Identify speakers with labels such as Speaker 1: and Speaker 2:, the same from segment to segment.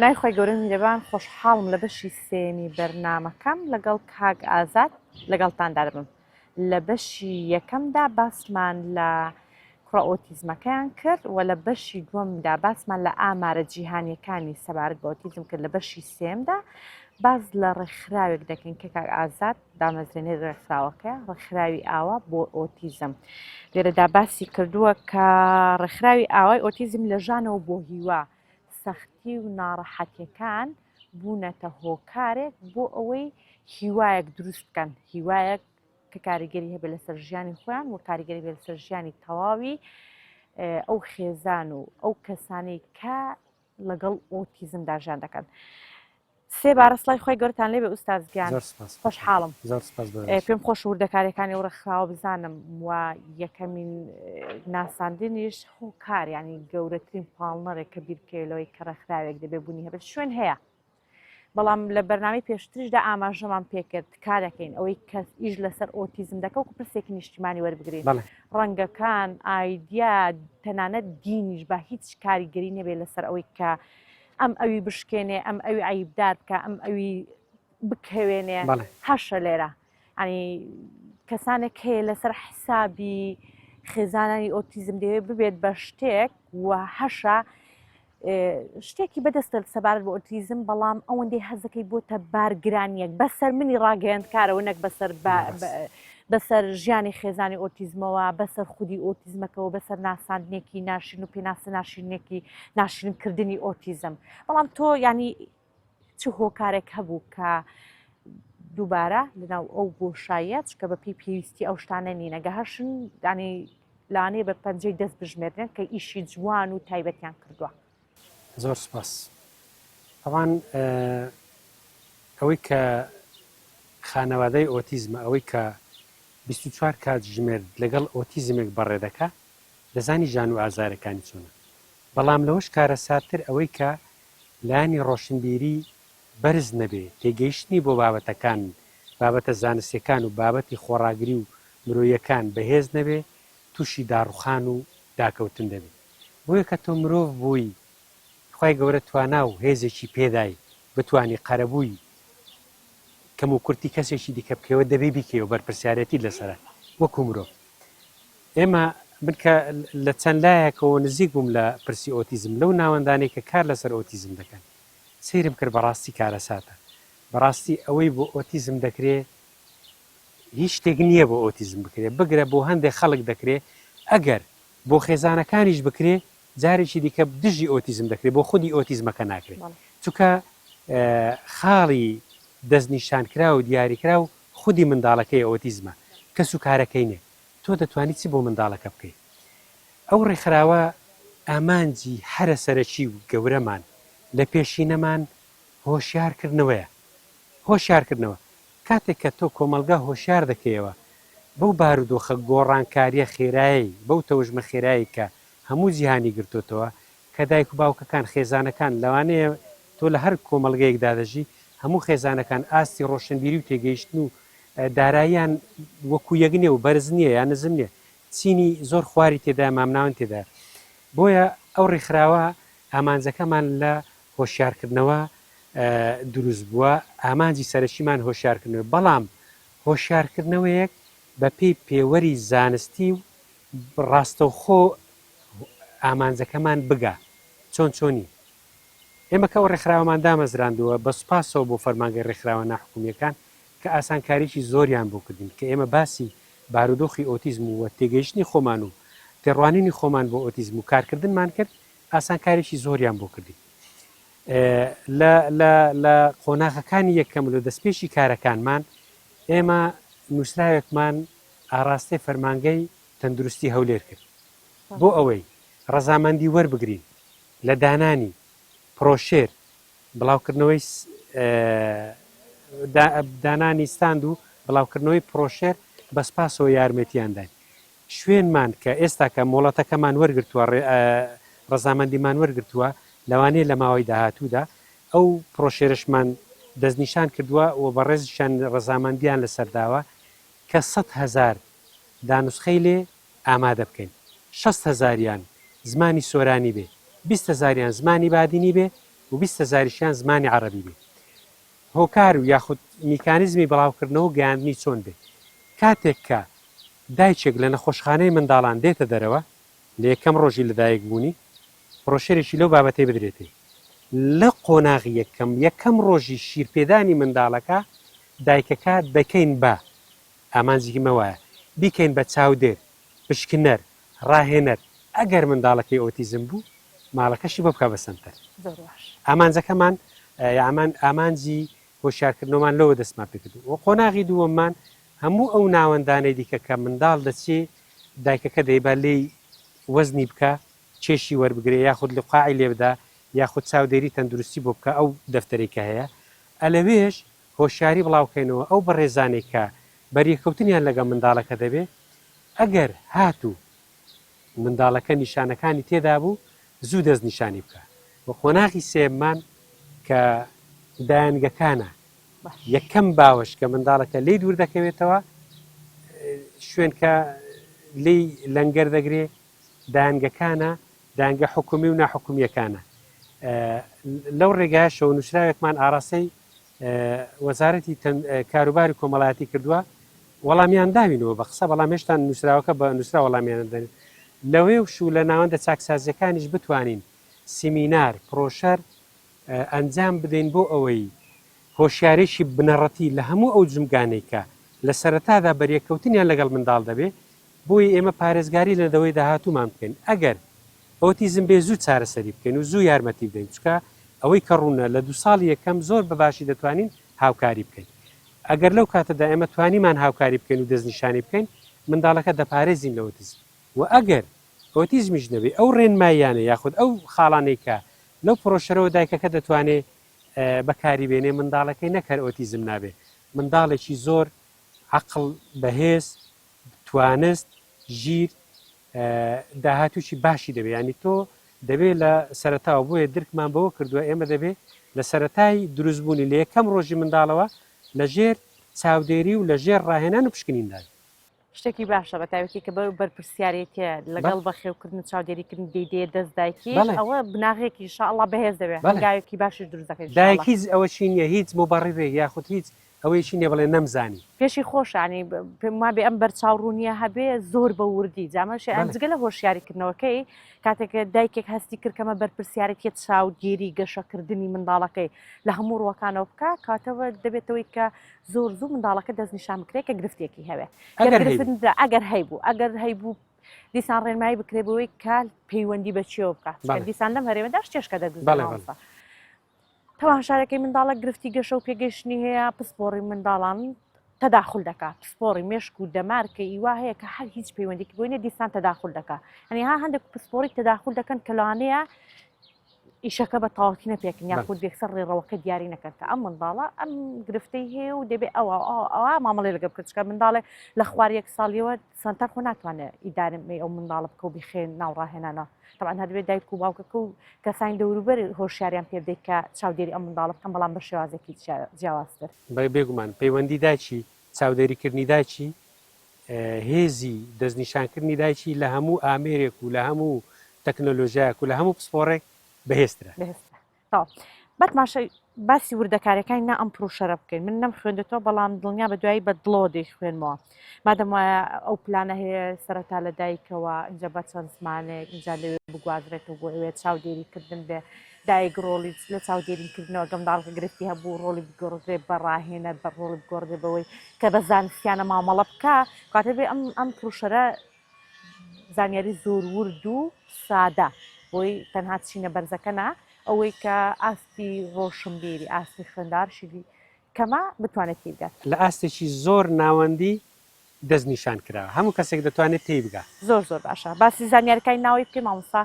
Speaker 1: بەناوی خوای گەورە میرەبان خۆشحاڵم لە بەشی سێیەمی بەرنامەکەم لەگەڵ کاک ئازاد لەگەڵتاندا دەبم لە بەشی یەکەمدا باسمان لە کوڕە ئۆتیزمەکەیان کرد و لە بەشی دووەمدا باسمان لە ئامارە جیهانیەکانی سەبارەت بە ئۆتیزم کرد لە بەشی سێمدا باس لە ڕێکخراوێک دەکەین کە کاک ئازاد دامەزرێنەری ڕێکخراوەکەیە، ڕێکخراوی ئاوا بۆ ئۆتیزم. لێرەدا باسی کردووە کە ڕێکخراوی ئاوای ئۆتیزم لە ژانەوە بۆ هیوا، سەختی و ناڕەحەتیەکان بوونەتە هۆکارێک بۆ ئەوەی هیوایەک دروست بکەن، هیوایەک کە کاریگەری هەبێت لەسەر ژیانی خۆیان و کاریگەری بێت لەسەر ژیانی تەواوی ئەو خێزان و ئەو کەسانەی کە لەگەڵ ئۆتیزمدا ژیان دەکەن. سێ بارە سڵای خوای گەورەتان لێبێ ئوستاز گیان
Speaker 2: زۆر سپاس
Speaker 1: خۆشحاڵم
Speaker 2: زۆر سپاس بەڕێز.
Speaker 1: پێم خۆش وردەکاریەکانی ئەو ڕێکخراوە بزانم و یەکەمین ناساندنیش هۆکار ینی گەورەترین پاڵنەرێک کە بیرکەوێت لەوەی کە ڕێکخراوێک دەبێ بوونی هەبێت شوێن هەیە بەڵام لە بەرنامەی پێشتریشدا ئاماژەمان پێکرد تکا دەکەین ئەوەی کەس ئیش لەسەر ئۆتیزم دەکە وەکو پرسێکی نیشتیمانی وەربگرین
Speaker 2: بەڵێ.
Speaker 1: ڕەنگەکان ئایدیا تەنانەت دینیش با هیچ کاریگەری نەبێت لەسەر ئەوەی کە ئەم ئەوی بشکێنێ ئەم ئەوی عیبدار بکە ئەم ئەوی بکەوێنێ هەشە لێرە ئەنی کەسانێک هەیە لەسەر حسابی خێزانانی ئۆتیزم دەوێت ببێت بە شتێک و هەشە شتێکی بەدەستە سەبارەت بە ئۆتیزم بەڵام ئەوەندەی هەزەکەی بۆتە بارگرانیەک بەسەر منی ڕاگەیاندکارەوە نەک بەسەر بەسەر ژیانی خێزانی ئۆتیزمەوە بەسەر خودی ئۆتیزمەکەەوە بەسەر ناساندنێکی ناشرین و پێناسە ناشرینێکی ناشرینکردنی ئۆتیزم بەڵام تۆ ینی چ هۆکارێک هەبوو کە دووبارە لەناو ئەو بۆشاییە چکە بە پێی پێویستی ئەو شتانە نینە گەهشن دانی لانەیە بە پەنجەی دەست بژمێرن کە ئیشی جوان و تایبەتیان کردووە.
Speaker 2: زۆر سپاس. تەبعەن ئەوەی کە خانەوادەی ئۆتیزمە ئەوەی کە 24 کاتژمێر لەگەڵ ئۆتیزمێک بەڕێ دەکا دەزانی ژان و ئازارەکانی چۆنە بەڵام لەوەش کارەساتتر ئەوەی کە لایەنی ڕۆشنبیری بەرز نەبێ تێگەیشتنی بۆ بابەتەکان بابەتە زانستیەکان و بابەتی خۆڕاگری و مرۆیەکان بەهێز نەبێ توشی داڕوخان و داکەوتن دەبێ بۆیە کە تۆ مرۆڤ بووی خوای گەورە توانا و هێزێکی پێدای بتوانی قەرەبووی کەموکورتی کەسێکی دیکە بکەیەوە دەبێ بیکەیەوە بەرپرسیارێتیت لەسەرە وەکو مرۆڤ ئێمە من کە لە چەند لایەکەوە نزیک بووم لە پرسی ئۆتیزم لەو ناوەندانەی کە کار لەسەر ئۆتیزم دەکەن سەیرم کرد بەڕاستی کارەساتە بەڕاستی ئەوەی بۆ ئۆتیزم دەکرێ هیچ شتێک نییە بۆ ئۆتیزم بکرێ بگرە بۆ هەندێک خەڵک دەکرێ ئەگەر بۆ خێزانەکانیش بکرێ جارێکی دیکە دژی ئۆتیزم دەکرێت بۆ خودی ئۆتیزمەکە ناکرێت چونکە خاڵی دەستنیشانکراو و دیاریکراو خودی منداڵەکەی ئۆتیزمە کەس و کارەکەی نیە تۆ دەتوانی چی بۆ منداڵەکە بکەی ئەو ڕێکخراوە ئامانجی هەرە سەرەکی و گەورەمان لە پێشینەمان هۆشیارکردنەوەیە هۆشیارکردنەوە کاتێک کە تۆ کۆمەڵگا هۆشیار دەکەیەوە بەو بارودۆخە گۆڕانکاریە خێرایەی، بەو تەوژمە خێرایەی کە هەموو جیهانی گرتۆتەوە، کە دایک و باوکەکان، خێزانەکان، لەوانەیە تۆ لە هەر کۆمەڵگەیەکدا دەژی، هەموو خێزانەکان ئاستی ڕۆشنبیری و تێگەیشتن و داراییان وەکو یەک نیە و بەرز نیە یان نزم نیە، چینی زۆر خواری تێدایە، مامناوەند تێدایە. بۆیە ئەو ڕێکخراوە ئامانجەکەمان لە هۆشیارکردنەوە دروست بووە، ئامانجی سەرەکیمان هۆشیارکردنەوە، بەڵام هۆشیارکردنەوەیەک بەپێی پێوەری زانستی و ڕاستەوخۆ ئامانجەکەمان بگا. چۆن چۆنی؟ ئێمە کە ئەو ڕێکخراوەمان دامەزراندووە، بە سوپاسەوە بۆ فەرمانگەی ڕێکخراوە ناحکومییەکان کە ئاسانکاریی زۆریان بۆ کردین کە ئێمە باسی بارودۆخی ئۆتیزم و تێگەیشتنی خۆمان و تێڕوانینی خۆمان بۆ ئۆتیزم و کارکردنمان کرد، ئاسانکاریی زۆریان بۆ کردین. لە لە لە قۆناغەکانی یەکەم لە دەستپێکی کارەکانمان ئێمە نووسراوێکمان ئاراستەی فەرمانگەی تەندروستی هەولێر کرد بۆ ئەوەی ڕەزامەندی وەربگرین لە دانانی پرۆشێر بڵاوکردنەوەی دانانی ستاند و بڵاوکردنەوەی پرۆشێر بە سپاسەوە یارمەتیان داین شوێنمان کە ئێستاکە مۆڵەتەکەمان وەرگرتووە، ڕەزامەندیمان وەرگرتووە، لەوانەیە لە ماوەی داهاتوودا ئەو پرۆشێرەشمان دەستنیشان کردووە و بەڕێزیشیان ڕەزامەندییان لەسەر داوە کە 100,000 دانسخەی لێ ئامادە بکەین، 60 هەزاریان زمانی سۆرانی بێ، 20 هەزاریان زمانی بادینی بێ. و 20 هەزاریشیان زمانی عەڕەبی بێ. هۆکار و یاخود میکانیزمی بڵاوکردنەوە و گەیاندنی چۆن بێ؟ کاتێک کە دایکێک لە نەخۆشخانەی منداڵان دێتە دەرەوە لە یەکەم ڕۆژی لەدایک بوونی بڕۆشێرێکی لەو بابەتەی بدرێتێ لە قۆناغی یەکەم یەکەم ڕۆژی شیرپێدانی منداڵەکە دایکەکە دەکەین بە ئامانجی ئیمە وایە بیکەین بە چاودێر پشکنەر ڕاهێنەر ئەگەر منداڵەکەی ئۆتیزم بوو ماڵەکەشی بۆ بکا بە سەنتەر.
Speaker 1: زۆر باش.
Speaker 2: ئامانجەکەمان یامان ئامانجی هۆشیارکردنەوەمان لەوە دەستمان پێکرد و قۆناغی دووەممان هەموو ئەو ناوەندانەی دیکە کە منداڵ دەچێ دایکەکە دەیبا لێی وەزنی بکا کێشی وەربگرێ یاخود لقاعی لێ بدا یاخود چاودێری تەندروستی بۆ بکا ئەو دەفتەرەی کە هەیە ئەلەوێش هۆشیاری بڵاوکەینەوە ئەو بەڕێزانەی کە بەریەکەوتنیان لەگەڵ منداڵەکە دەبێ ئەگەر هاتوو منداڵەکە نیشانەکانی تێدابوو زوو دەستنیشانی بکە و قۆناغی سێیەممان کە دایەنگەکانە یەکەم باوەش کە منداڵەکە لێی دوور دەکەوێتەوە شوێن کە لێی لەنگەر دەگرێ دایەنگەکانە دایەنگە حکومی و ناحکومیەکانە لەو ڕێگایشەوە نووسراوێکمان ئاراستەی وەزارەتی کاروباری کۆمەڵایەتی کردووە وەڵامیان داوینەوە بە قسە بەڵام هێشتا نووسراوەکە بە نووسرا وەڵامیان دەن لەوێ و شو لە ناوەندە چاکسازیەکانیش بتوانین سیمینار پرۆشەر ئەنجام بدەین بۆ ئەوەی هۆشیارێکی بنەڕەتی لە هەموو ئەو جومگانەی کە لە سەرەتادا بەریەککەوتنیان لەگەڵ منداڵ دەبێ بۆیە ئێمە پارێزگاری لە نەوەی داهاتوومان بکەین ئەگەر ئۆتیزم بێ زوو چارەسەری بکەین و زوو یارمەتی بدەین چونکە ئەوەی کە ڕوونە لە دوو ساڵی یەکەم زۆر بە باشی دەتوانین هاوکاری بکەین ئەگەر لەو کاتەدا ئێمە توانیمان هاوکاری بکەین و دەستنیشانی بکەین منداڵەکە دەپارێزین لە ئۆتیزم و ئەگەر ئۆتیزمیش نەبێ ئەو ڕێنماییانە یاخود ئەو خاڵانەی کە لەو پرۆشەرەوە دایکەکە دەتوانێ بەکاری بێنێ منداڵەکەی نەک هەر ئۆتیزم نابێ منداڵێکی زۆر عەقڵ بەهێز توانست ژیر داهاتووی باشی دەبێ ینی تۆ دەبێ لە سەرەتاوە بۆیە درکمان بەوە کردووە ئێمە دەبێ لە سەرەتای دروستبوونی لە یەکەم ڕۆژی منداڵەوە لە ژێر چاودێری و لە ژێر ڕاهێنان و پشکنیندا
Speaker 1: شتێکی باشە بە تایبەتی کە بەر بەرپرسیارێتیە لەگەڵ بەخێوکردن و چاودێریکردن دەیدەیە دەست دایکی ئەوە بناغێکی ئینشاڵڵا بەهێز دەبێت هەنگاوێکی باشیش دروست دەکەیت
Speaker 2: دایک هیچ ئەوەشی نییە هیچ موبەڕیرێک یاخود هیچ ئەوەیشی نییە بڵێ نەمزانی.
Speaker 1: پێشی خۆشە ینی پێم وابێ ئەم بەرچاو ڕوونیە هەبێ زۆر بە وردی جامەشێ ئەم جگە لە هۆشیاری کردنەوەکەی کاتێک دایکێک هەستی کرد کەمە بەرپرسیارێتیە چاودێری گەشەکردنی منداڵەکەی لە هەموو ڕووەکانەوە بکە کاتەوە دەبێتەوەی کە زۆر زوو منداڵەکە دەستنیشان بکرێت کە گرفتێکی هەبێ
Speaker 2: ئەگەر هەیبوو
Speaker 1: ئەگەر هەیبوو ئەگەر هەیبوو دیسان ڕێنمایی بکرێ بەوەی کە پەیوەندی بە چیەوە بکات دیسان لەم هەرێمەدا شتێشکە دەگوزارێت تەماشاەکەی منداڵە گرفتی گەشە و پێگەشتنی هەیە پسپۆڕی منداڵان تەداخل دەکات پسپۆڕی مێشک و دەمار کە ئیوا هەیە کە هەر هیچ پەیوەندێکی بۆی نیە دیسان تەداخل دەکات هەنی ها هەندێک پسپۆڕی تەداخل دەکەن کە لەوانەیە ئیشەکە بە تەواوەتی نەپێکن یاخود یەکسەر ڕێڕەوەکە دیاری نەکەن کە ئەم منداڵە ئەم گرفتەی هەیە و دەبێ ئەوە ئەوە مامەڵی لەگە بکرد چکە منداڵێک لە خوار یەک ساڵیەوە سەنتەر خۆ ناتوانێت ئیدارەی ئەو منداڵە بکە و بیخێن ناو ڕاهێنانە طبعا هەردەبێت دایک و باوکەکە و کەسانی دەوروبەر هۆشیاریان پێ بدەیت کە چاودێری ئەم منداڵە بکەن بەڵام بە شێوازێکی جیاوازتر.
Speaker 2: بێگومان پەیوەندی دایکی چاودێریکردنی دایکی هێزی دەستنیشانکردنی دایکی لە هەموو ئامێرێک و لە هەموو تەکنەلۆژیایەک و لە هەموو پسپۆڕێک بەهێزترە.
Speaker 1: بەهێزترە. تەواو. با تماشای باسی وردەکاریەکانی نا ئەم پڕوشەرە بکەین. من نەمخوێندێتەوە بەڵام دڵنیا بە دوایی بە دڵەوە دەیخوێنمەوە. مادەم وایە ئەو پلانە هەیە سەرەتا لە دایکەوە ئینجا بە چەند زمانێک ئینجا لەوێ بگوازرێتەوە بۆ ئەوێ چاودێری کردن بێ دایک ڕۆڵی لە چاودێریکردنەوە گەر منداڵەکە گرفتی هەبوو ڕۆڵی بگۆڕدرێ بە ڕاهێنەر بە ڕۆڵی بگۆڕدرێ بەوەی کە بە زانستیانە مامەڵە بکا کاتێ بێ ئەم ئەم پڕوشەرە زانیاری زۆر ورد و سادە بۆی تەنها چینە بەرزەکە نا ئەوەی کە ئاستی ڕۆشنبیری ئاستی خوێندارشی کەمە بتوانێت تێی بگات.
Speaker 2: لە ئاستێکی زۆر ناوەندی دەست نیشان کراوە هەموو کەسێک دەتوانێت تێی بگا.
Speaker 1: زۆر زۆر باشە باسی زانیارەکانی ناوەی بکەی مامۆستا.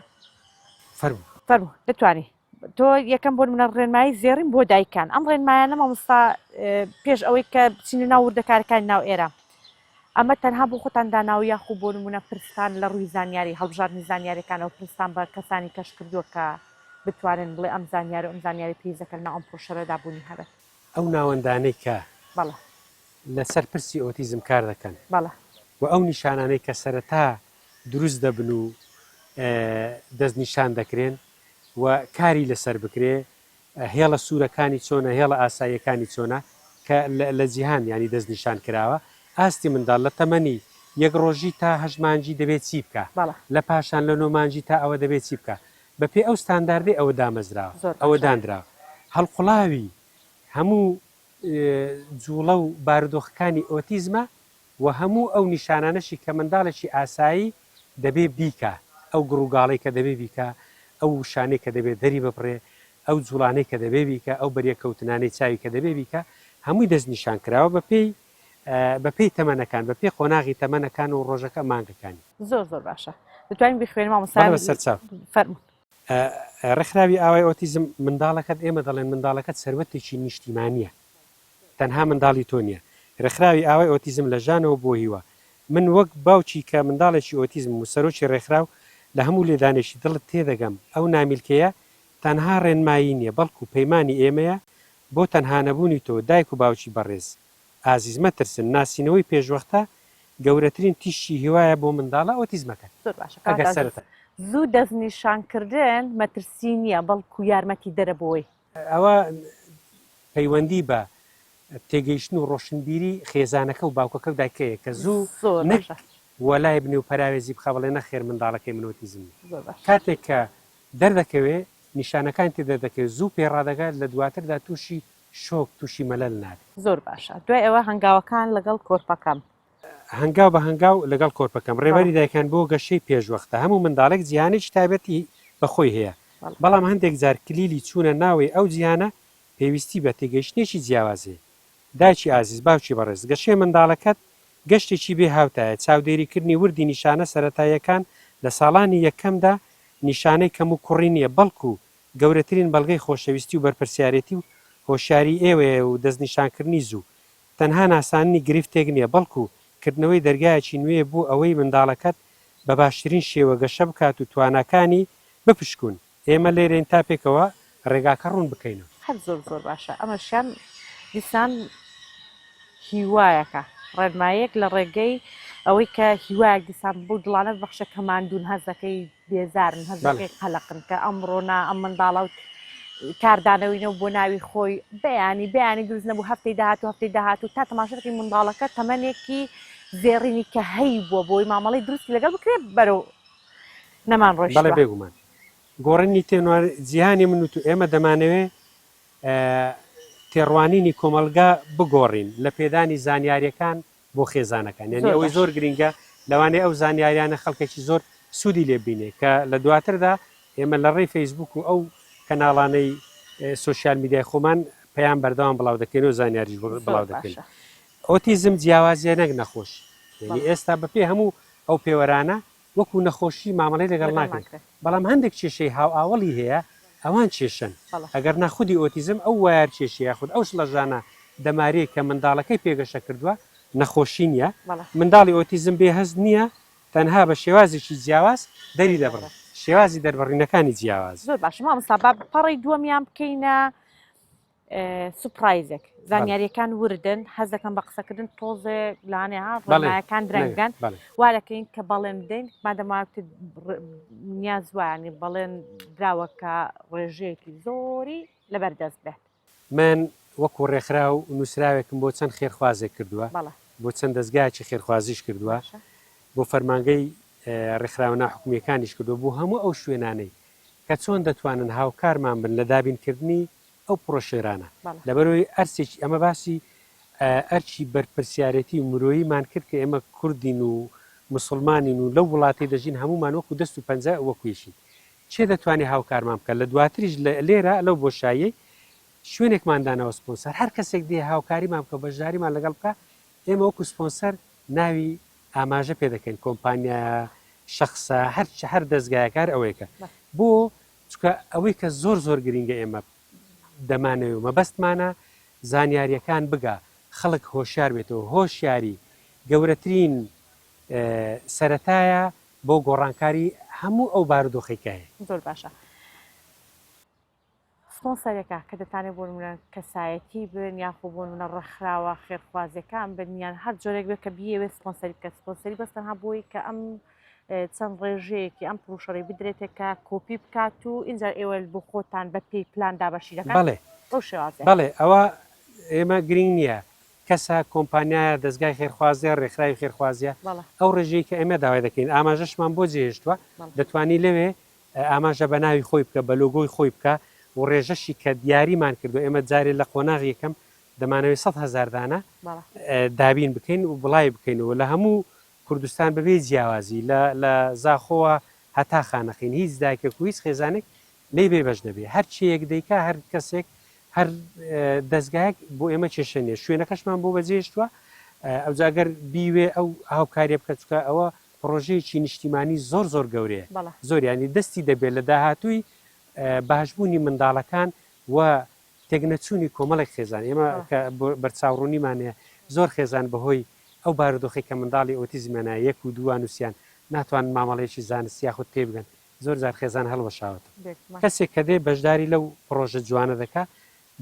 Speaker 2: فەرموو.
Speaker 1: فەرموو دەتوانی تۆ یەکەم بۆ نمونە ڕێنمایی زێڕین بۆ دایکان ئەم ڕێنمایانە مامۆستا پێش ئەوەی کە بچینە ناو وردەکارەکانی ناو ئێرە ئەمە تەنها بۆ خۆتان داناوە یاخو بۆ نمونە پرستان لە ڕووی زانیاری هەڵبژاردنی زانیاریەکانەوە پرستان بە کەسانی کەش کردووە کە بتوانن بڵێ ئەم زانیاری و ئەم زانیاری پێویستە کە لەناو ئەم پرۆشەرەدا بوونی هەبێت.
Speaker 2: ئەو ناوەندانەی کە
Speaker 1: بەڵێ.
Speaker 2: لەسەر پرسی ئۆتیزم کار دەکەن
Speaker 1: بەڵێ.
Speaker 2: و ئەو نیشانانەی کە سەرەتا دروست دەبن و دەستنیشان دەکرێن و کاری لەسەر بکرێ. هێڵە سوورەکانی چۆنە، هێڵە ئاساییەکانی چۆنە کە لە جیهان یانی دەستنیشان کراوە، ئاستی منداڵ لە تەمەنی یەک ڕۆژی تا هەشت مانگی دەبێ چی بکا، لە پاشان لە نۆ مانگی تا ئەوە دەبێ چی بکا، بە پێی ئەو ستانداردەی ئەوە دامەزراوە، ئەوە دانراوە. هەڵقوڵاوی هەموو جووڵە و بارودۆخەکانی ئۆتیزمە و هەموو ئەو نیشانانەشی کە منداڵێکی ئاسایی دەبێ بیکا، ئەو گڕوگاڵەی کە دەبێ بیکا، ئەو وشانەی کە دەبێ دەری ببڕێ، ئەو جوڵانەی کە دەبێ بیکا، ئەو بەریەککەوتنانەی چاوی کە دەبێ بیکا، هەمووی دەستنیشان کراوە بە پێی بە پێی تەمەنەکان، بە پێی قۆناغی تەمەنەکان و ڕۆژەکە مانگەکانی.
Speaker 1: زۆر زۆر باشە دەتوانین بیخوێنین مامۆستا؟
Speaker 2: بەڵێ بەسەرچاو.
Speaker 1: فەرموون.
Speaker 2: ڕێکخراوی ئاوای ئۆتیزم، منداڵەکەت ئێمە دەڵێن منداڵەکەت سەروەتێکی نیشتیمانییە، تەنها منداڵی تۆ نییە. رێکخراوی ئاوای ئۆتیزم لە ژانەوە بۆ هیوا. من وەک باوکی کە منداڵێکی ئۆتیزمم و سەرۆکی رێکخراو، لە هەموو لێدانێکی دڵت تێدەگەم. ئەو نامیلکەیە تەنها رێنمایی نییە، بەڵکو پەیمانی ئێمەیە بۆ تەنها نەبوونی تۆ، دایک و باوکی بەڕێز. ئازیز مەترسن، ناسینەوەی پێشوەختە گەورەترین تیشکی هیوایە بۆ منداڵە ئۆتیزمەکەت.
Speaker 1: زۆر باشە کاک
Speaker 2: ئەگەر
Speaker 1: ئازیز.
Speaker 2: سەرەتا.
Speaker 1: زوو دەستنیشانکردن مەترسی نییە، بەڵکو یارمەتیدەرە بۆی.
Speaker 2: ئەوە پەیوەندی بە تێگەیشتن و ڕۆشنبیری خێزانەکە و باوکەکە و دایکەیە کە زوو
Speaker 1: زۆر
Speaker 2: نەک
Speaker 1: باشە.
Speaker 2: وەلای بنێ و پەراوێزی بخا بڵێ نەخێر منداڵەکەی من ئۆتیزم نیە.
Speaker 1: زۆر باشە.
Speaker 2: کاتێک کە دەردەکەوێ نیشانەکانی تێ دەردەکەوێ زوو پێ ڕادەگات لە دواتردا تووشی شۆک تووشی مەلەل نابێ.
Speaker 1: زۆر باشە دوای ئەوە هەنگاوەکان لەگەڵ کۆرپەکەم.
Speaker 2: هەنگاو بە هەنگاو لەگەڵ کۆرپەکەم. ڕێبەری دایکان بۆ گەشەی پێشوەختە. هەموو منداڵێک جیهانێکی تایبەتی بە خۆی هەیە، بەڵام هەندێک جار کلیلی چوونە ناوەی ئەو جیهانە پێویستی بە تێگەیشتنێکی جیاواز هەیە. دایکی ئازیز، باوکی بەڕێز، گەشەی منداڵەکەت گەشتێکی بێ هاوتایە، چاودێریکردنی وردی نیشانە سەرەتاییەکان لە ساڵانی یەکەمدا نیشانەی کەموکوڕی نییە، بەڵکو گەورەترین بەڵگەی خۆشەویستی و بەرپرسیارێتی و هۆشیاریی ئێوەیە و دەستنیشانکردنی زوو تەنها ناساندنی گرفتێک نییە، بەڵکو کردنەوەی دەرگایەکی نوێیە بۆ ئەوەی منداڵەکەت بە باشترین شێوە گەشە بکات و تواناکانی بپشکون. ئێمە لێرەین تا پێکەوە ڕێگاکە ڕوون بکەینەوە.
Speaker 1: هەر زۆر زۆر باشە ئەمەشیان دیسان هیوایەکە ڕێنمایەک لە ڕێگەی ئەوەی کە هیوایەک دیسان بەو دڵانە ببەخشە کە ماندوون هەست دەکەی بێزارن هەست دەکەی قەلەقن کە ئەمڕۆ نا ئەم منداڵە کاردانەوەی نەبوو بۆ ناوی خۆی بەیانی بەیانی دروست نەبوو هەفتەی داهاتوو هەفتەی داهاتوو تا تەماشا دەکەی منداڵەکە تەمەنێکی زێڕینی کە هەی بووە بۆی مامەڵەی دروستی لەگەڵ بکرێت بەرەو نەمان
Speaker 2: بەڵێ
Speaker 1: ڕۆیشتوە.
Speaker 2: بێگومان گۆڕینی تێنوار جیهانی من و تو ئێمە دەمانەوێ تێڕوانینی کۆمەڵگا بگۆڕین لە پێدانی زانیاریەکان بۆ خێزانەکان یانی ئەوەی زۆر گرینگە لەوانەیە ئەو زانیاریانە خەڵکێکی زۆر سوودی لێ بینێ کە لە دواتردا ئێمە لە ڕێی فەیسبوک و ئەو کەناڵانەی سۆشیال میدیای خۆمان پەیام بەردەوام بڵاو دەکەین و زانیاریش بڵاو دەکەین ئۆتیزم جیاوازیە نەک نەخۆشی یعنی ئێستا بەپێ هەموو ئەو پێوەرانە وەکو نەخۆشی مامەڵەی لەگەڵ ناکرێت، بەڵام هەندێک کێشەی هاوئاوەڵی هەیە ئەوان کێشەن، ئەگەرنا خودی ئۆتیزم ئەو وایەر کێشە یاخود ئەو شڵەژانە دەماریەی کە منداڵەکەی پێ گەشە کردووە نەخۆشی نییە، منداڵی ئۆتیزم بێ هەست نییە تەنها بە شێوازێکی جیاواز دەری دەبڕێت، شێوازی دەربڕینەکانی جیاوازە.
Speaker 1: زۆر باشە مامۆستا با پەڕەی دووەمیان بکەینە سوپرایزێک زانیاریەکان وردن حەز دەکەم بە قسەکردن تۆزێ لانێ ها ڕێنمایەکان درەنگن وا دەکەین کە بەڵێن بدەین مادەما نیاز وایانی بەڵێن دراوە کە ڕێژەیەکی زۆری لەبەردەست بێت.
Speaker 2: من وەکو ڕێکخراو نووسراوێکم بۆ چەند خێرخوازێک کردووە، بۆ چەند دەزگایەکی خێرخوازیش کردووە، بۆ فەرمانگەی ڕێکخراوە ناحکومییەکانیش کردووە، بۆ هەموو ئەو شوێنانەی کە چۆن دەتوانن هاوکارمان بن لە دابینکردنی ئەو پرۆشێرانە لەبەرئەوەی ئەرسێکی ئەمە باسی ئەرکی بەرپرسیارێتی و مرۆییمان کرد کە ئێمە کوردین و مسوڵمانین و لەو وڵاتەی دەژین هەموومان وەکو دەست و پەنجە وەکو یەکین کێ دەتوانێ هاوکارمان بکات لە دواتریش لێرە لەو بۆشاییەی شوێنێکمان داناوە سپۆنسەر هەر کەسێک دێ هاوکاریمان بکە بەشداریمان لەگەڵ بکە ئێمە وەکو سپۆنسەر ناوی ئاماژە پێ دەکەین کۆمپانیایە شەخسە هەر هەر دەزگایەک هەر ئەوەیەکە بۆ چونکە ئەوەی کە زۆر زۆر گرینگە ئێمە دەمانەوێ و مەبەستمانە زانیارییەکان بگا خەڵک هۆشیار بێتەوە هۆشیاری گەورەترین سەرەتایە بۆ گۆڕانکاری هەموو ئەو بارودۆخەی کە هەیە.
Speaker 1: زۆر باشە سپۆنسەرێکە کە دەتانێت بۆ نمونە کەسایەتی بن یاخۆ بۆ نمونە ڕێکخراوە خێرخوازیەکان بن یان هەر جۆرێک بێت کە بیەوێت سپۆنسەری بکات سپۆنسەری بەس تەنها بۆی کە ئەم. چەند ڕێژەیەکی ئەم پڕوشەڕی بدرێتێ کە کۆپی بکات و ئینجا ئێوە بۆ خۆتان بە پێی پلان دابەشی دەکەن
Speaker 2: بەڵێ
Speaker 1: بەو شێوازە.
Speaker 2: بەڵێ ئەوە ئێمە گرینگ نییە کەسە کۆمپانیایە دەزگای خێرخوازیە ڕێکخراوی خێرخوازیە ئەو ڕێژەی کە ئێمە داوای دەکەین ئاماژەشمان بۆ جێهێشتووە دەتوانی لەوێ ئاماژە بە ناوی خۆی بکە بە لۆگۆی خۆی بکە و ڕێژەشی کە دیاریمان کردو ئێمە جارێ لە قۆناغی یەکەم دەمانەوێت 100 هەزار دانە دابین بکەین و بڵاوی بکەینەوە لە هەموو کوردستان بەبێ جیاوازی لە لە زاخۆوە هەتا خانەقین هیچ دایکێک و هیچ خێزانێک لێی بێ بەش نەبێ هەر چێیەک دەیکا هەر کەسێک هەر دەزگایەک بۆ ئێمە کێشە نیە شوێنەکەشمان بۆ بەجێهێشتووە ئەوجا گەر بیوێ ئەو هاوکاریە بکە چونکە ئەوە پڕۆژەیەکی نیشتیمانی زۆر زۆر گەورەیە زۆر یانی دەستی دەبێت لە داهاتووی باشبوونی منداڵەکان و تێکنەچوونی کۆمەڵێک خێزان، ئێمە کە بەرچاوڕوونیمان هەیە زۆر خێزان بەهۆی ئەو بارودۆخەی کە منداڵی ئۆتیزمیان هەیە یەک و دووان و سیان ناتوانن مامەڵەیەکی زانستی یاخود تێبگەن زۆر جار خێزان هەڵوەشاوەتەوە. کەسێک کە دێ بەشداری لەو پڕۆژە جوانە دەکا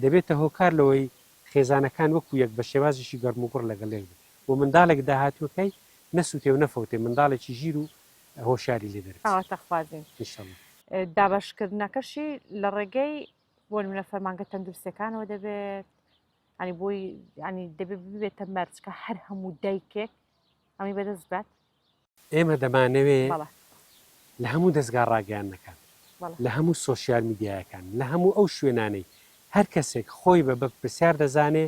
Speaker 2: دەبێتە هۆکار لەوەی خێزانەکان وەکو یەک بە شێوازێکی گەرموگوڕ لەگەڵ یەک بن و منداڵێک داهاتووەکەی نەسووتێ و نەفەوتێ منداڵێکی ژیر و هۆشیاری لێ دەربچێ.
Speaker 1: ئاواتەخوازین.
Speaker 2: ان شاء اللە.
Speaker 1: دابەشکردنەکەشی لە ڕێگەی بۆ نمونە فەرمانگە تەندروستەکانەوە دەبێت ینی بۆی ینی دەبێت ببێتە مەرج کە هەر هەموو دایکێک ئەمی بەدەست بات.
Speaker 2: ئێمە دەمانەوێ لە هەموو دەزگا ڕاگەیاندنەکان، لە هەموو سۆشیال میدیایەکان، لە هەموو ئەو شوێنانەی هەر کەسێک خۆی بە بەرپرسیار دەزانێ،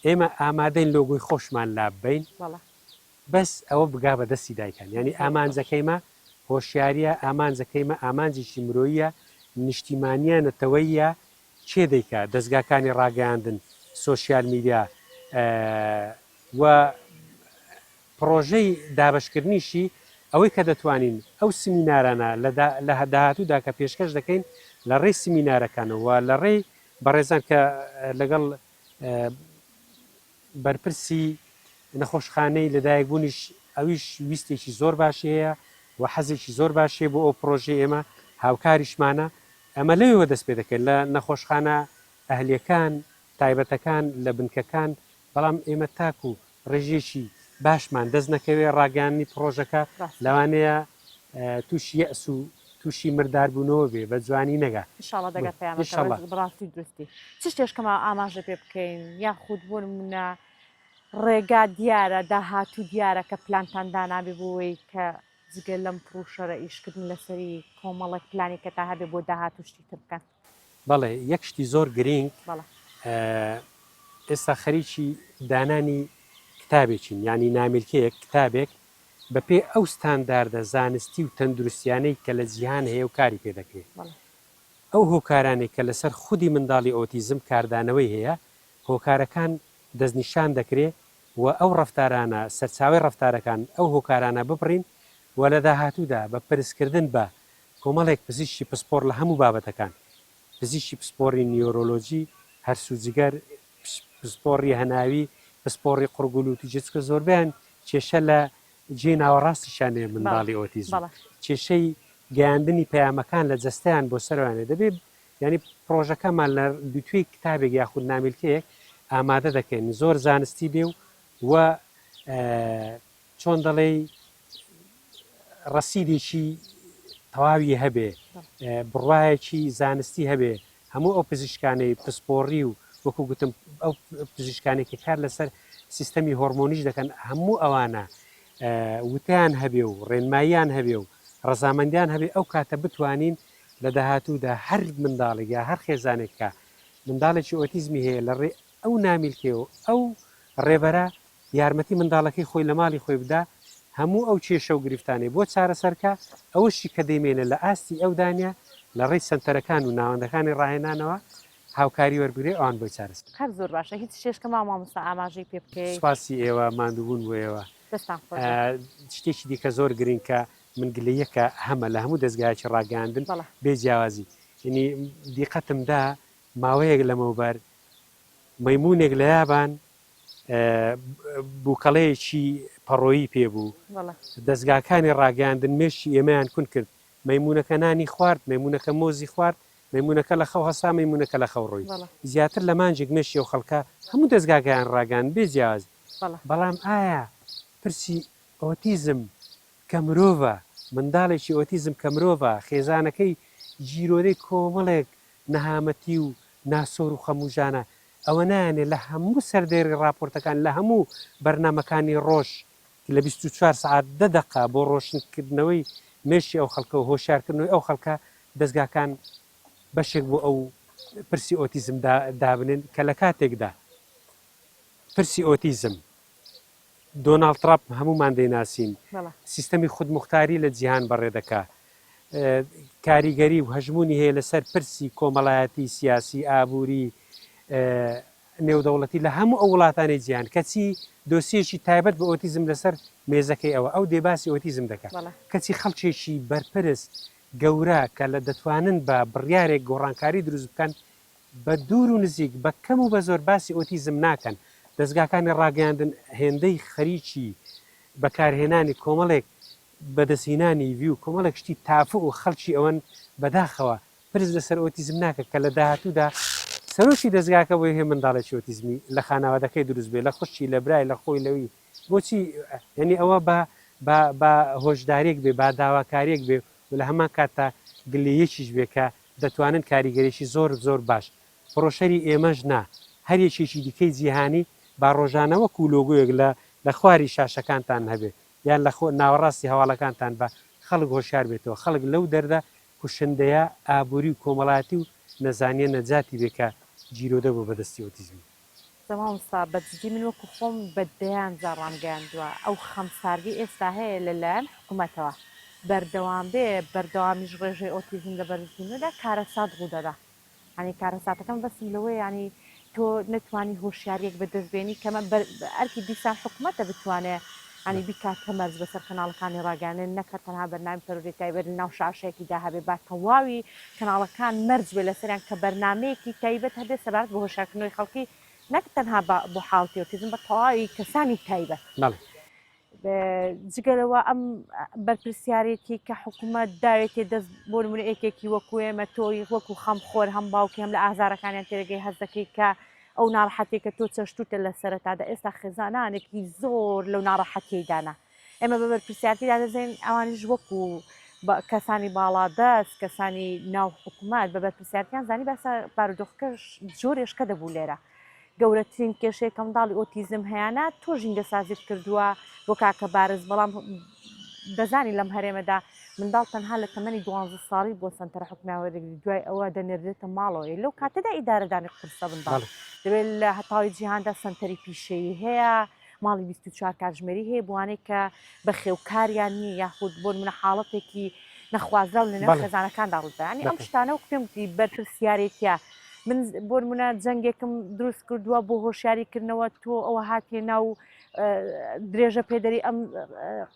Speaker 2: ئێمە ئامادەین لۆگۆی خۆشمان لاببەین، بەس ئەوە بگا بە دەستی دایکان یانی ئامانجەکەیمە هۆشیاریە ئامانجەکەیمە ئامانجێکی مرۆییە نیشتیمانیە نەتەوەییە کێ دەیکا دەزگاکانی ڕاگەیاندن سۆشیال میدیا و پڕۆژەی دابەشکردنیشی ئەوەی کە دەتوانین ئەو سمینارانە لە داهاتوودا کە پێشکەش دەکەین لە ڕێی سمینارەکانەوە لە ڕێی بەڕێزان کە لەگەڵ بەرپرسی نەخۆشخانەی لەدایکبوونیش ئەویش ویستێکی زۆر باشی هەیە و حەزێکی زۆر باشی هەیە بۆ ئەو پڕۆژەی ئێمە، هاوکاریشمانە. ئەمە لەوێوە دەست پێ دەکەین، لە نەخۆشخانە ئەهلییەکان، تایبەتەکان، لە بنکەکان، بەڵام ئێمە تاکو ڕێژەیەکی باشمان دەست نەکەوێ ڕاگەیاندنی پڕۆژەکە لەوانەیە تووشی یەئس و تووشی مرداربوونەوە بێ، بە جوانی نەگا.
Speaker 1: ئینشاڵڵا دەگات پەیامەکە بەڕاستی و دروستی. چ شتێک کە ماوە ئاماژە پێ بکەین یاخود بۆ نموونە ڕێگا دیارە داهاتوو دیارە کە پلانتان دانابێ بۆ وەی کە جگە لەم پڕوشەرە ئیشکردن لەسەری کۆمەڵێک پلانی کە تا هەبێ بۆ داهاتوو شتی تر بکەن؟
Speaker 2: بەڵێ یەک شتی زۆر گرینگ ئێستا خەریکی دانانی کتابێکین یانی نامیلکەیەک کتابێک بەپێی ئەو ستانداردە زانستی و تەندروستیانەی کە لە جیهان هەیە و کاری پێ دەکرێ ئەو هۆکارانەی کە لەسەر خودی منداڵی ئۆتیزم کاردانەوەی هەیە هۆکارەکان دەستنیشان دەکرێ و ئەو ڕەفتارانە سەرچاوەی ڕەفتارەکان ئەو هۆکارانە ببڕین و لە داهاتوودا بە پرسکردن بە کۆمەڵێک پزیشکی پسپۆڕ لە هەموو بابەتەکان، پزیشکی پسپۆڕی نیۆرۆلۆجی، هەرس و جگەر، پسپۆڕی هەناوی، پسپۆڕی قوڕگ و لوت و جێ، چونکە زۆربەیان کێشە لە جێی ناوەڕاستیشیان هەیە منداڵی ئۆتیزم، کێشەی گەیاندنی پەیامەکان لە جەستەیان بۆ سەرەوەیان هەیە، دەبێ یانی پڕۆژەکەمان لە دووتوێی کتابێک یاخود نامیلکەیەک ئامادە دەکەین زۆر زانستی بێ و و چۆن دەڵێی ڕەسیدێکی تەواوی هەبێ، بڕوایەکی زانستی هەبێ، هەموو ئەو پزیشکانەی پسپۆڕی و وەکو گوتم ئەو پزیشکانەی کە کار لەسەر سیستەمی هۆرمۆنیش دەکەن هەموو ئەوانە وتەیان هەبێ و ڕێنماییان هەبێ و ڕەزامەندیان هەبێ ئەو کاتە بتوانین لە داهاتوودا هەر منداڵێک یا هەر خێزانێک کە منداڵێکی ئۆتیزمی هەیە لە ڕێ ئەو نامیلکەیە و ئەو ڕێبەرە یارمەتی منداڵەکەی خۆی لە ماڵی خۆی بدا هەموو ئەو کێشە و گرفتانەی بۆ چارەسەر کا، ئەوەشی کە دەیمێنێ لە ئاستی ئەودا نیە لە ڕێی سەنتەرەکان و ناوەندەکانی ڕاهێنانەوە هاوکاری وەربگرێ ئەوان بۆی چارەسەر.
Speaker 1: هەر زۆر باشە هیچ شتێک کە ماوە مامۆستا ئاماژەی پێ بکەی؟
Speaker 2: سوپاسی ئێوە ماندووبوون بۆ ئێوە.
Speaker 1: دەستان خۆش بێت.
Speaker 2: شتێکی دیکە زۆر گرنگ کە من گلەییەکە هەمە لە هەموو دەزگایەکی ڕاگەیاندن بێ جیاوازی یەنی دیقەتم دا ماوەیەک لەمەوبەر مەیموونێک لە یابان بووکەڵەیەکی پەڕۆیی پێ بوو. دەزگاکانی ڕاگەیاندن مێشکی ئێمەیان کون کرد. مەیموونەکە نانی خوارد، مەیموونەکە مۆزی خوارد، مەیموونەکە لە خەو هەستا، مەیموونەکە لە خەو ڕۆی. زیاتر لە مانگێک مێشکی ئەو خەڵکە هەموو دەزگاکەیان ڕاگەیاند بێ جیاوازی. بەڵام ئایا پرسی ئۆتیزم کە مرۆڤە. منداڵێکی ئۆتیزم کە مرۆڤە، خێزانەکەی گیرۆدەی کۆمەڵێک نەهامەتی و ناسۆر و خەم و ژانە، ئەوە نایەنێ لە هەموو سەردێڕی ڕاپۆرتەکان، لە هەموو بەرنامەکانی ڕۆژ لە 24 سەعات دە دەقە بۆ ڕۆشنکردنەوەی مێشکی ئەو خەڵکە و هۆشیارکردنەوەی ئەو خەڵکە دەزگاکان بەشێک بۆ ئەو پرسی ئۆتیزم دابنێن کە لە کاتێکدا پرسی ئۆتیزم دۆناڵد ترامپ هەموومان دەیناسین سیستەمی خودموختاری لە جیهان بەڕێ دەکا کاریگەری و هەژمونی هەیە لەسەر پرسی کۆمەڵایەتی سیاسی ئابووری نێودەوڵەتی لە هەموو ئەو وڵاتانەی جیهان کەچی دۆسیەکی تایبەت بە ئۆتیزم لەسەر مێزەکەی ئەوە ئەو دێ باسی ئۆتیزم دەکا کەچی خەڵکێکی بەرپرس گەورە کە لە دەتوانن بە بڕیارێک گۆڕانکاری دروست بکەن بە دوور و نزیک بە کەم و بە زۆر باسی ئۆتیزم ناکەن دەزگاکانی ڕاگەیاندن هێندەی خەریکی بەکارهێنانی کۆمەڵێک بەدەستهینانی view کۆمەڵێک شتی تافه و خەڵکی ئەوەن بەداخەوە پرس لەسەر ئۆتیزم ناکە کە لە داهاتوودا سەرۆکی دەزگاکە بۆی هەیە منداڵێکی ئۆتیزمی لە خانەوادەکەی دروست بێ لە خوشکی لە برای لە خۆی لەوی بۆچی یعنی ئەوە با با با هۆشداریەک بێ با داواکاریەک بێ و لە هەمان کاتدا گلەیەکیش بێ کە دەتوانن کاریگەریی زۆر زۆر باش پڕۆشەری ئێمەش نا هەر یەکێکی دیکەی جیهانی با ڕۆژانە وەکوو لۆگۆیەک لە لە خواری شاشەکانتان هەبێ یان لە خۆ ناوەڕاستی هەواڵەکانتان با خەڵک هۆشیار بێتەوە خەڵک لەو دەردە کوشندەیە ئابووری و کۆمەڵایەتی و نەزانیە نەجاتی بێ کە گیرۆدە بووە بە دەستی ئۆتیزمی.
Speaker 1: جا مامۆستا بە جدی من وەکو خۆم بە دەیان جار ڕامگەیاندووە ئەو خەمساردی ئێستا هەیە لە لایەن حکومەتەوە بەردەوام بێ بەردەوامیش ڕێژەی ئۆتیزم لە بەرزبوونەوەدا کارەسات ڕوودەدا. یانی کارەساتەکە مەبەستم لەوەیە یانی تۆ نەتوانی هۆشیاریەک بەدەست بێنی کەمە ئەرکی دیسان حکومەتە بتوانێ ینی بیکاتە مەرج بەسەر کەناڵەکانی ڕاگەیاندن نەک هەر تەنها بەرنامی پەروەردەی تایبەت لەناو شاشەیەکیدا هەبێ با تەواوی کەناڵەکان مەرج بێ لەسەریان کە بەرنامەیەکی تایبەت هەبێ سەبارەت بە هۆشیارکردنەوەی خەڵکی نەک تەنها بۆ حاڵەتی ئۆتیزم بە تەواوی کەسانی تایبەت.
Speaker 2: بەڵێ.
Speaker 1: جگە لەوە ئەم بەرپرسیارێتی کە حکوومەت داوێتێ دەست بۆ نمونە یەکێکی وەکو ئێمە تۆی وەکو خەمخۆر هەم باوکی هەم لە ئازارەکانیان تێدەگەی هەست دەکەی کە ئەو ناڕەحەتیەی کە تۆ چەشتوتە لە سەرەتادا ئێستا خێزانانێکی زۆر لەو ناڕەحەتیەیدانە ئێمە بە بەرپرسیارتیدا دەزانین ئەوانیش وەکو کەسانی باڵادەست کەسانی ناو حکوومەت بە بەرپرسیارتیان زانی باسە بارودۆخەکەش جۆرێشکە دەبوو لێرە گەورەترین کێشەیە کە منداڵی ئۆتیزم هەیانە تۆ ژینگە سازیت کردووە بۆ کاکە بارز بەڵام دەزانی لەم هەرێمەدا منداڵ تەنها لە تەمەنی دوانزە ساڵی بۆ سەنتەرە حکومیان وەردەگری دوای ئەوە دەنێردرێتە ماڵەوەی لەو کاتەدا ئیدارەدانی قورسە منداڵ دەبێت لە هەتاوی جیهاندا سەنتەری پیشەیی هەیە ماڵی 24 کاتژمێری هەیە بۆوانەی کە بەخێوکاریان نییە یاخود بۆ نمونە حاڵەتێکی نەخوازراو لەنێو خێزانەکاندا ڕوودەدا یانی ئەم شتانە وەک پێم گوتی بەرپرسیارێتیە من بۆ نمونە جەنگێکم دروست کردووە بۆ هۆشیاری کردنەوە تۆ ئەوە هاتیە ناو درێژە پێدەری ئەم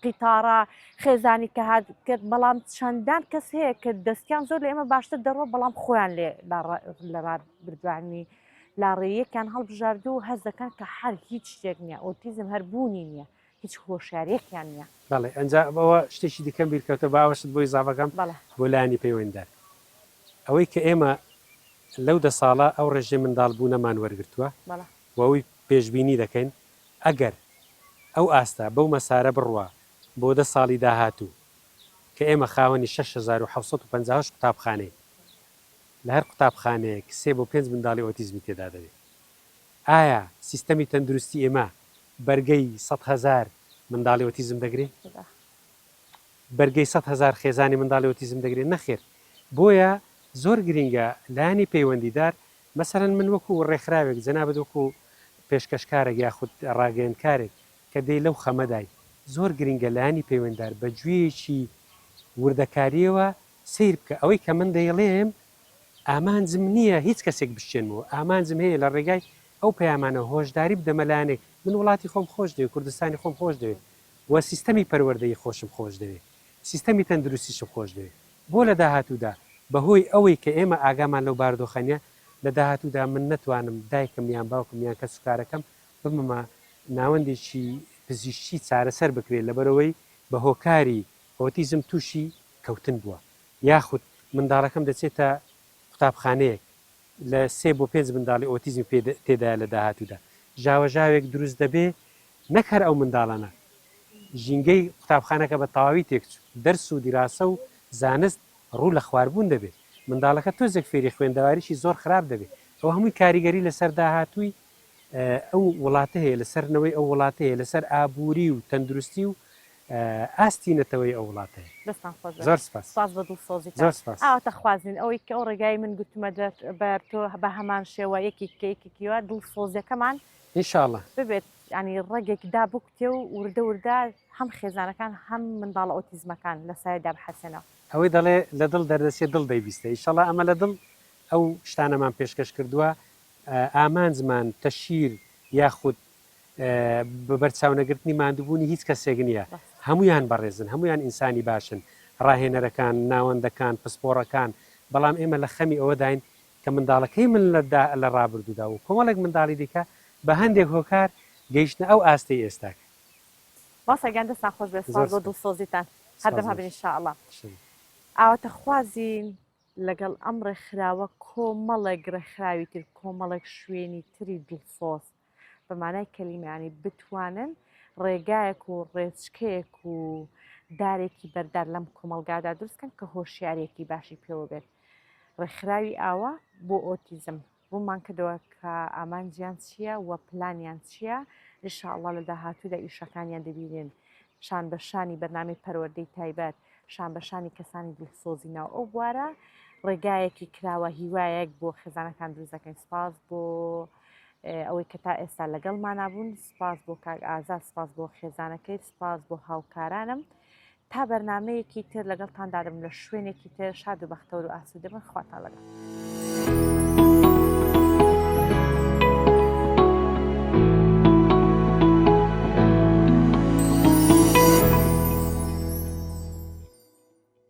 Speaker 1: قیتارە خێزانی کە هات کرد بەڵام چەندان کەس هەیە کە دەستیان زۆر لە ئێمە باشتر دەڕۆ بەڵام خۆیان لێ لە بردوانی لاڕێیەکیان هەڵبژارد و هەست دەکەن کە هەر هیچ شتێک نییە ئۆتیزم هەر بوونی نییە هیچ هۆشیاریەکیان نییە.
Speaker 2: بەڵێ ئەنجا ئەوە شتێکی دیکەم بیر کەوتەوە با ئەوەشت بۆ ئیزافە کەم بۆ لایەنی پەیوەندیدار ئەوەی کە ئێمە لەو دە ساڵە ئەو ڕێژەی منداڵ بوونەمان وەرگرتووە و ئەوەی پێشبینی دەکەین ئەگەر ئەو ئاستە بەو مەسارە بڕوا بۆ دە ساڵی داهاتوو کە ئێمە خاوەنی 6758 قوتابخانەین لە هەر قوتابخانەیەک سێ بۆ پێنج منداڵی ئۆتیزمی تێدا دەبێ. ئایا سیستەمی تەندروستی ئێمە بەرگەی 100,000 منداڵی ئۆتیزم دەگرێ؟ بەرگەی 100,000 خێزانی منداڵی ئۆتیزم دەگرێ؟ نەخێر. بۆیە زۆر گرینگە لایەنی پەیوەندیدار، مەسەلەن من وەکو ڕێکخراوێک، جەنابت وەکو پێشکەشکارێک یاخود ڕاگەیەندکارێک کە دێی لەو خەمەدای، زۆر گرینگە لایەنی پەیوەندیدار بە گوێیەکی وردەکارییەوە سەیر بکە ئەوەی کە من دەیڵێم ئامانجم نییە هیچ کەسێک بشکێنمەوە، ئامانجم هەیە لە ڕێگای ئەو پەیامانەوە هۆشداری بدەمە لایەنێک، من وڵاتی خۆم خۆش دەوێت، کوردستانی خۆم خۆش دەوێت و سیستەمی پەروەردەیی خۆشم خۆش دەوێت، سیستەمی تەندروستیشم خۆش دەوێت. بۆ لە داهاتوودا بەهۆی ئەوەی کە ئێمە ئاگامان لەو بارودۆخە نییە، لە داهاتوودا من نەتوانم دایکم یان باوکم یان کەسوکارەکەم ببمە ناوەندێکی پزیشکی چارەسەر بکرێت لەبەرئەوەی بە هۆکاری ئۆتیزم تووشی کەوتن بووە یاخود منداڵەکەم دەچێتە قوتابخانەیەک لە سێ بۆ پێنج منداڵی ئۆتیزمی پێ تێدایە لە داهاتوودا ژاوەژاوێک دروست دەبێ نەک هەر ئەو منداڵانە. ژینگەی قوتابخانەکە بە تەواوی تێکچوو، دەرس و دیراسە و زانست ڕوو لە خواربوون دەبێت، منداڵەکە تۆزێک فێری خوێندەواریی زۆر خراپ دەبێت، ئەوە هەمووی کاریگەری لەسەر داهاتووی ئەو وڵاتە هەیە، لەسەر نەوەی ئەو وڵاتە هەیە، لەسەر ئابووری و تەندروستی و ئاستی نەتەوەی ئەو وڵاتە هەیە.
Speaker 1: دەستان خۆش بێت.
Speaker 2: زۆر سپاس.
Speaker 1: سپاس بۆ دڵسۆزیتان.
Speaker 2: زۆر سپاس.
Speaker 1: ئاواتە خوازین ئەوەی کە ئەو ڕێگای من گوتمە بەر تۆ بە هەمان شێوە یەکێک کە یەکێکی وا دڵسۆزیەکەمان
Speaker 2: ان شاء اللە.
Speaker 1: ببێت یانی ڕەگێک دابکوتێ و وردە وردە هەم خێزانەکان هەم منداڵە ئۆتیزمەکان لە سایەدا بحەسێنەوە.
Speaker 2: ئەوەی دەڵێ لە دڵ دەردەچێ دڵ دەیبیستێ ئیشەڵا ئەمە لە دڵ ئەو شتانەمان پێشکەش کردووە ئامانجمان تەشهیر یاخود بە بەرچاونەگرتنی ماندووبوونی هیچ کەسێک نییە هەمویان بەڕێزن هەمویان ئینسانی باشن ڕاهێنەرەکان ناوەندەکان پسپۆڕەکان بەڵام ئێمە لە خەمی ئەوەداین کە منداڵەکەی من لە ڕابردوودا و کۆمەڵێک منداڵی دیکە بە هەندێک هۆکار گەیشتنە ئەو ئاستەی ئێستاکە.
Speaker 1: مامۆستا گیان دەستان خۆش بێت سپاس بۆ دڵسۆزیتان هەردەم هەبن ان شاء اللە ئاواتەخوازین لەگەڵ ئەم ڕێکخراوە کۆمەڵێک ڕێکخراوی تر کۆمەڵێک شوێنی تری دڵسۆز بە مانای کەلیمە یانی بتوانن ڕێگایەک و ڕێچکەیەک و دارێکی بەردار لەم کۆمەڵگادا دروستکەن کە هۆشیارێکی باشی پێوە بێت ڕێکخراوی ئاوا بۆ ئۆتیزم ڕوونمان کردەوە کە ئامانجیان چییە و پلانیان چییە ئینشاءاللە لە داهاتوودا ئیشەکانیان دەبینین شان بە شانی بەرنامەی پەروەردەی تایبەت شان بە شانی کەسانی دڵسۆزی ناو ئەو بوارە ڕێگایەکی کراوە هیوایەک بۆ خێزانەکان دروست دەکەین سپاس بۆ ئەوەی کە تا ئێستا لەگەڵمانا بوون سپاس بۆ کاک ئازاد سپاس بۆ خێزانەکەی سپاس بۆ هاوکارانم تا بەرنمەیەکی تر لەگەڵتان دادەم لە شوێنێکی تر شاد و بەختەوەر و ئاسوودە بن خواتان لەگەڵ.